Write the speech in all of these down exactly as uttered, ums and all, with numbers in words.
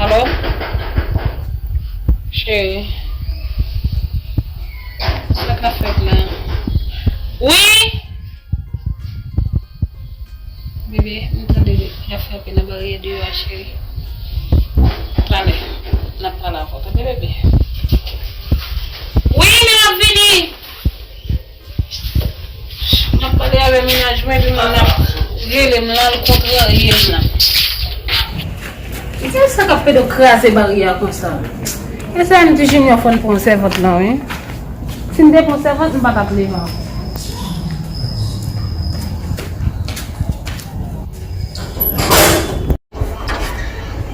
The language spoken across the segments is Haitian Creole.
Alo? Cheri. Sa k ap fèt la? Wi! Bebe, m tande y ap frape nan baryè deyò a, cheri. Talè, n ap pale avè w, tande, bebe? Wi, men m ap vini! M ap pale avè mennaj mwen, epi moun ap rele m la, l kontrarye m la. Kiyès sa k ap pede kraze baryè a konsa? E sa m di Junior fò n pran sèvant lan, wi. Si n te pran sèvant, m pa t ap leve ankò.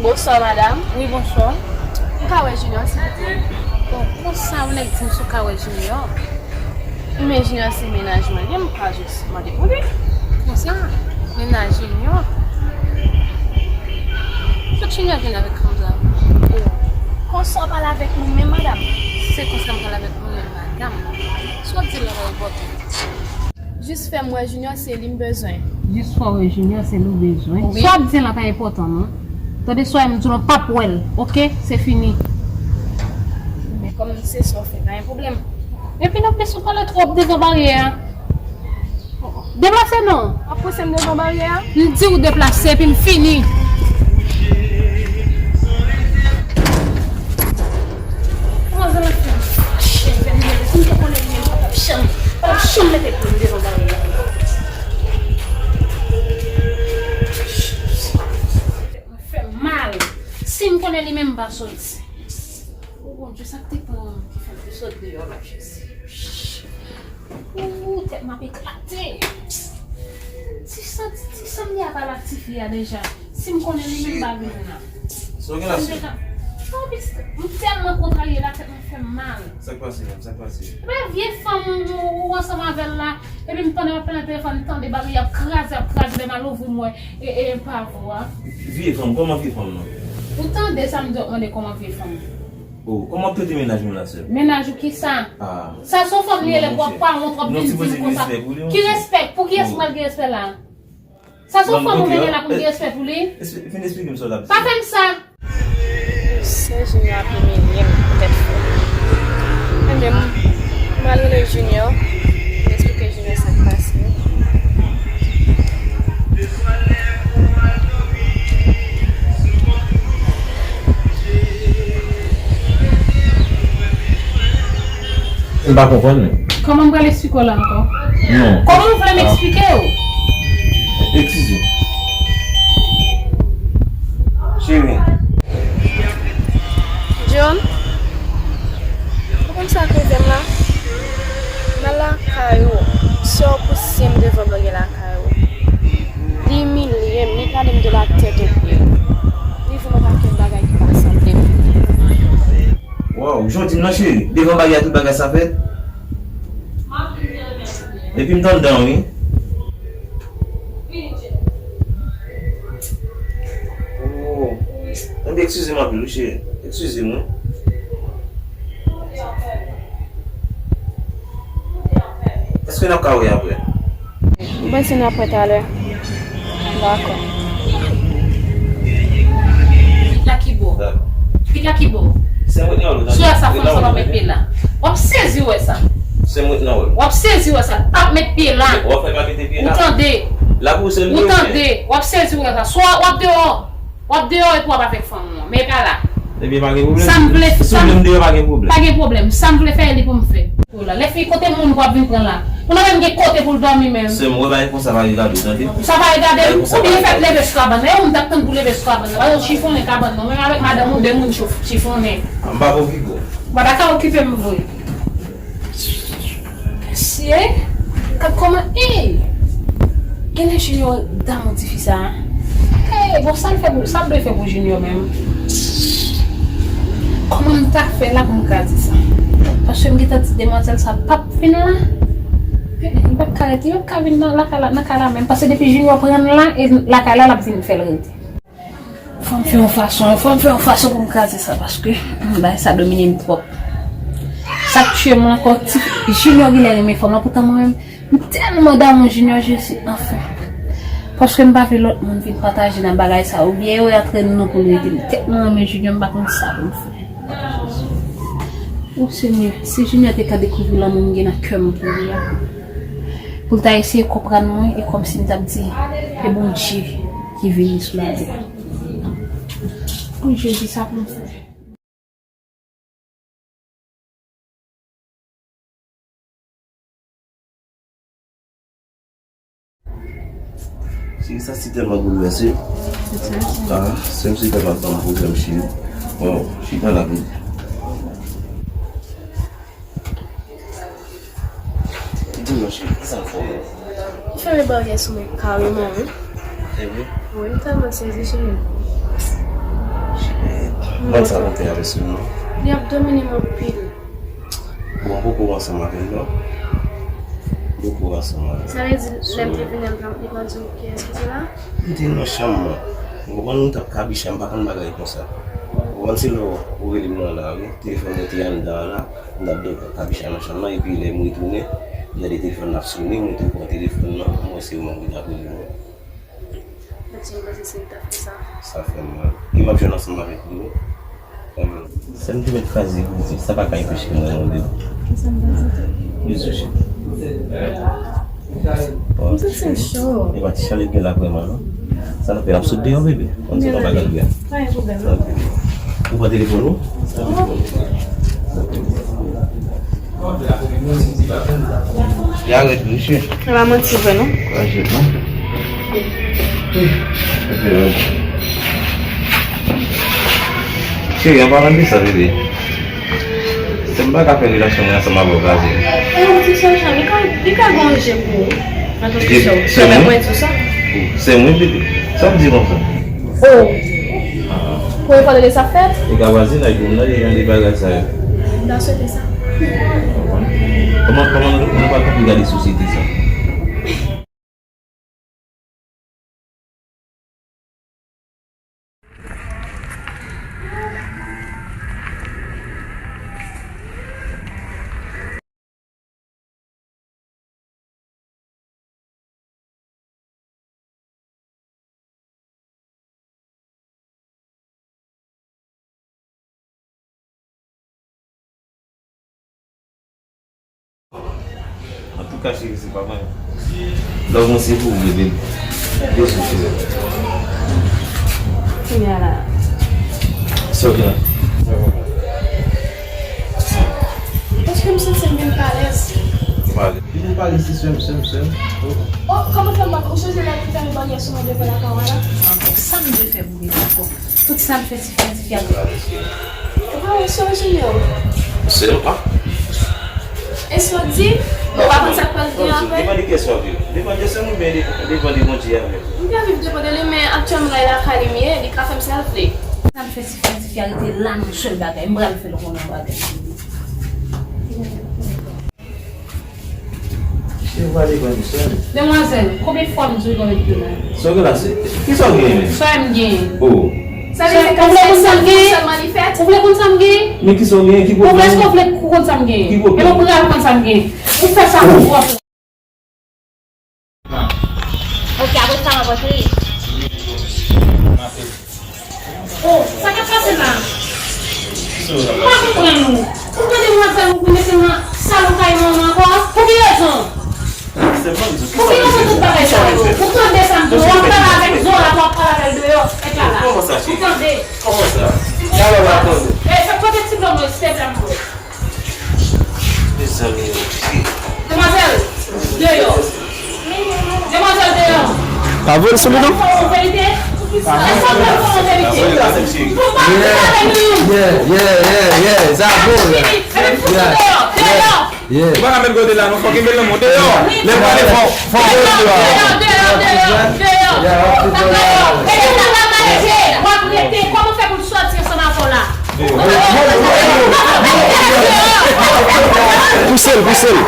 Bonswa, madam. Wi, bonswa. M ka wè Junior, silvouplè? Bon, konsa, yon nèg di m si w ka wè Junior. Men Junior se mennaj mwen, men m ka jis mande pou li. Konsa, mennaj Junior. Kot Junior vin avèk fanm sa? Oh. Konsa w pale avèk mwen menm, madam? Se konsa m pale avèk mwen menm, madam. Sa w ap di la pa enpòtan. Jis fè m wè Junior, se li m bezwen. Jis fè w wè Junior, se li w bezwen. Wi. Sa w ap di la pa enpòtan, non. Tande, swa m di w, non, p ap wè l, oke? Se fini. Men kòm se sa w fè, pa gen pwoblèm. Epi non, plis ou pale twòp devan baryè a. Deplase non. W ap pouse m devan baryè a? M di w deplase, epi m fini. Manzè la fè m fache, fè m nève. Si m te konnen li menm, m pa t ap janm, pa t ap janm mete pye m devan baryè a. Tèt mwen fè m mal. Si m konnen li menm, m pa soti. O Bondye, sa k te pran ki fè m te sot deyò la, Jezi. Ooh, tèt m ap eklate. Ti san, ti san m ye a pale ak tifi a deja. Si m konnen li menm pa vin la. Sa w gen la, sè? M deja, oh, pitit, m tèlman kontrarye la, tèt mwen fè m mal. Sa k pase menm? Sa k pase? Epa vye fanm ou, ou, ou ansanm avè l la. Epi m pandan m ap pale nan telefòn, m tande bagay ap kraze, ap kraze, lè m al ouvri m wè, e, e, e pa vwa. Vye fanm, kòman vye fanm nan? Ou tande sa m di w, mande kòman vye fanm. Oh, kòman w ap trete mennaj mwen la, sè? Mennaj ou kisa? Ah. Sa se yon fanm li ye, lè w ap pale, w ap vin di l konsa. Ki respè? Pou kiyès mwen gen respè la? Sa se yon fanm ou genyen la pou m gen respè pou li? Fin esplike m sa w t ap di. Pa fè m sa! Sè Junior ap imilye m pou tèt fè. Mwen menm, m al rele Junior, m esplike Junior sa k pase. M pa konprann. Kòman m pral eksplike w la ankò? Non. Kòman w vle m eksplike w? Eskize. Cheri. John, ou konn sa k rive m la? M al lakay ou, sè w pouse m devan baryè lakay ou. Li imilye m, li kale m de la tèt o pye. Li di m yon pakèt bagay ki pa sanble m. Waw, jan w di m nan cheri, devan baryè a tout bagay sa fèt. Epi m t anndan wi. Oh, enben eskize m anpil wi cheri. Eskize m wi. Èske n ap ka wè apre? M panse n ap wè talè. Dakò. Pita ki bò? Pita ki bò? Sè m ret nan wè l, ou tande? Sou sa fanm sa p ap met pye la. W ap sezi wè sa. Sè m ret nan wè l. W ap sezi wè sa. P ap met pye la. W ap fè pa mete pye la. Ou tande? La pou sè m yo fè. Ou tande? W ap sezi wè sa. Swa w ap deyò. W ap deyò epi w ap avèk fanm ou an. Men e pa la. Ebyen, pa gen pwoblèm. Sa m vle, si w vle m deyò, pa gen pwoblèm. Pa gen pwoblèm. Sa m vle fè, li pou m fè. Lè fi kote moun pou ap vin pran la. Moun nan menm gen kote pou l dòmi menm. Sè m, wè bagay konsa pa regade w, tande? Sa pa regade m? Oubyen fèt leve sou kabann nan. E ou m t ap tann pou leve sou kabann nan. Paske w chifonnen kabann nan. Menm avèk madanm ou, de moun chifonnen. M pa ka okipe w. M pa ta ka okipe m vre. Mesye, gad kòman, ey! Genlè Junior damou tifi sa a. Ey, bon, sa l fè pou, sa l dwe fè pou Junior menm? Kòman m ta fè la pou m kraze sa? Paske m gentan di demwazèl sa p ap vin la. Li p ap ka rete, li p ap ka vin nan lakay la, nan kay la menm. Paske depi Junior pran l la, e lakay la, l ap vin fè l rete. Fò m fè yon fason, fò m fè yon fason pou m kraze sa, paske, hmm, bagay sa domine m twòp. Sa k tiye m ankò, ti Junior genlè renmen fanm lan, poutan mwen menm, m tèlman damou Junior, Jezi, anfen. Paske m pa vle lòt moun vin pataje nan bagay sa, oubyen yo antre nou pou l rete. M tèlman renmen Junior, m pa konn sa pou m fè. O Senyè, si Junior te ka dekouvri lanmou m gen nan kè m pou li a, pou l ta eseye konprann mwen, e kòmsi m t ap di, e Bondye ki vini sou latè. O Jezi, sa pou m fè. Cheri, sa si tèlman boulvèse. Ah, se m si tèlman tann pwoblèm, cheri. Bon, chita la pou. Di m non, cheri, kisa l fè w menm? Li fèmen baryè sou mwen kareman, wi. Se vre? Wi, m tèlman sezi, cheri. Mwen sa konte avè sou non. Li ap domine m anpil. Bon, m poko ansanm avè l non. M poko ansanm avè l. Sa vle di lè m te vini, li pa di w kiyès ki te la? M te nan chanm mwen. Ou konprann, m t ap kabicha, m pa konn bagay konsa. Ou konprann, se lè ou rele m nan la, wi. Telefòn mwen te anndan an la. M t ap dòmi ak kabicha nan chanm nan, epi lè m retounen, m tande telefòn nan ap sone, m retounen pran telefòn nan, m wè se ou menm ki t ap rele mwen. Mèsi, m panse se li t ap fè sa. Sa fè m mal. Ki m ap jwenn ansanm avèk li, wi. Fè m mal. Sè m te mèt kraze pou di, sa pa ka anpeche mwen mande. Kisa m ta di tou? Bizou, cheri. Bon, m santi m cho. E pa ti chalè k gen la vrèman, non. Sa n ap fè, n ap sot deyò, bebe. Konn se yon bagay la. Pa gen pwoblèm, non. Ok. Ou pran telefòn ou? Li arèt, mesye. Se pa manti vre, non? Kouraje, non? Cheri, an palan de sa, bebe. Se m pa ka fè relasyon mwen ansanm avè w kraze. E yon ti sèl chan, li ka, li ka gon je pou ou. Antanke sè w. Sè mwen? Mwen di w sa. Sè mwen, bebe. Sa w di konsa? Oh! Premye fwa de sa fèt? E ka vwazinaj moun nan, li gen de bagay sa yo. M ta swete sa. Kòman, kòman nou, nou pa konpli gade sosyete sa? Antouka, cheri, se pa mwen. Love mwen se pou ou, bebe. Yo sou cheri. Kounye a la. Sòt la. Paske m santi m vin pa alèz. Ou pa alèz? Vin pa alèz, se sè m, sè m, sè m. Oh, kòman fè m pa, ou sonje lè ki fè m bagay sou mwen devan lakay ou a la? Sa m dwe fè pou bebe ankò? Tout sa m fè ti frè, ti frè. Ou pa wè sè w Junior? Sè m, a? E sa w di? Ou pa konn sa k pral gen apre? Depann de kiyès w ap viv. Depann de sè m oubyen de, depann de Bondye avè w? M ka viv depann de li, men aktyèlman la e lakay li m ye, li ka fè m sa l vle. Sa m fè ti frè, ti frè rete la nan sèl bagay. M pral fè l konnen yon bagay. Demwazèl, konbyen fwa m di w pa met pye la? Sa w gen la, se, kisa w genyen menm? Sa m genyen? Oh. Sa vle di ou vle konn sa m genyen? Ou vle konn sa m genyen? Men kisa w genyen? Ki pwoblèm ou? Èske w vle konn sa m genyen? Ki pwoblèm? Epi w pral konn sa m genyen. Ou fè sa pou w. Ok, apre sa, m ap antre. Oh, sa k ap pase la? M pa konprann ou. Ou pran demwazèl ou pou mete nan salon kay manman ankò? Pou ki rezon? Pou ki rezon tout bagay sa yo? Ou tande sa m di w? W ap pale avèk Zola, w ap pale avè l deyò, fèt la la. Ou tande? Kòman sa? Kòman sa? E, fè pote ti blo mwen, silvouplè, m bwè. Mezanmi, mesye. Demwazèl, deyò. Demwazèl, deyò. Pa vre sou li, non? Fò yon verite. Èske w fè yon verite? Pou pa vin avèk nou? Yeah, yeah, yeah, yeah, yeah. Sa bon, yeah. Epi fout li deyò, deyò. Yeah. Ou pa ka met kote la, non, fò kenbe l nan men w. Deyò. Lè m pale fò, fò w deyò. Deyò, deyò, deyò. Deyò. Epi sa va manje. W ap rete. Kòman fè pou l sòti ansanm avè w la? Pouse l, pouse l.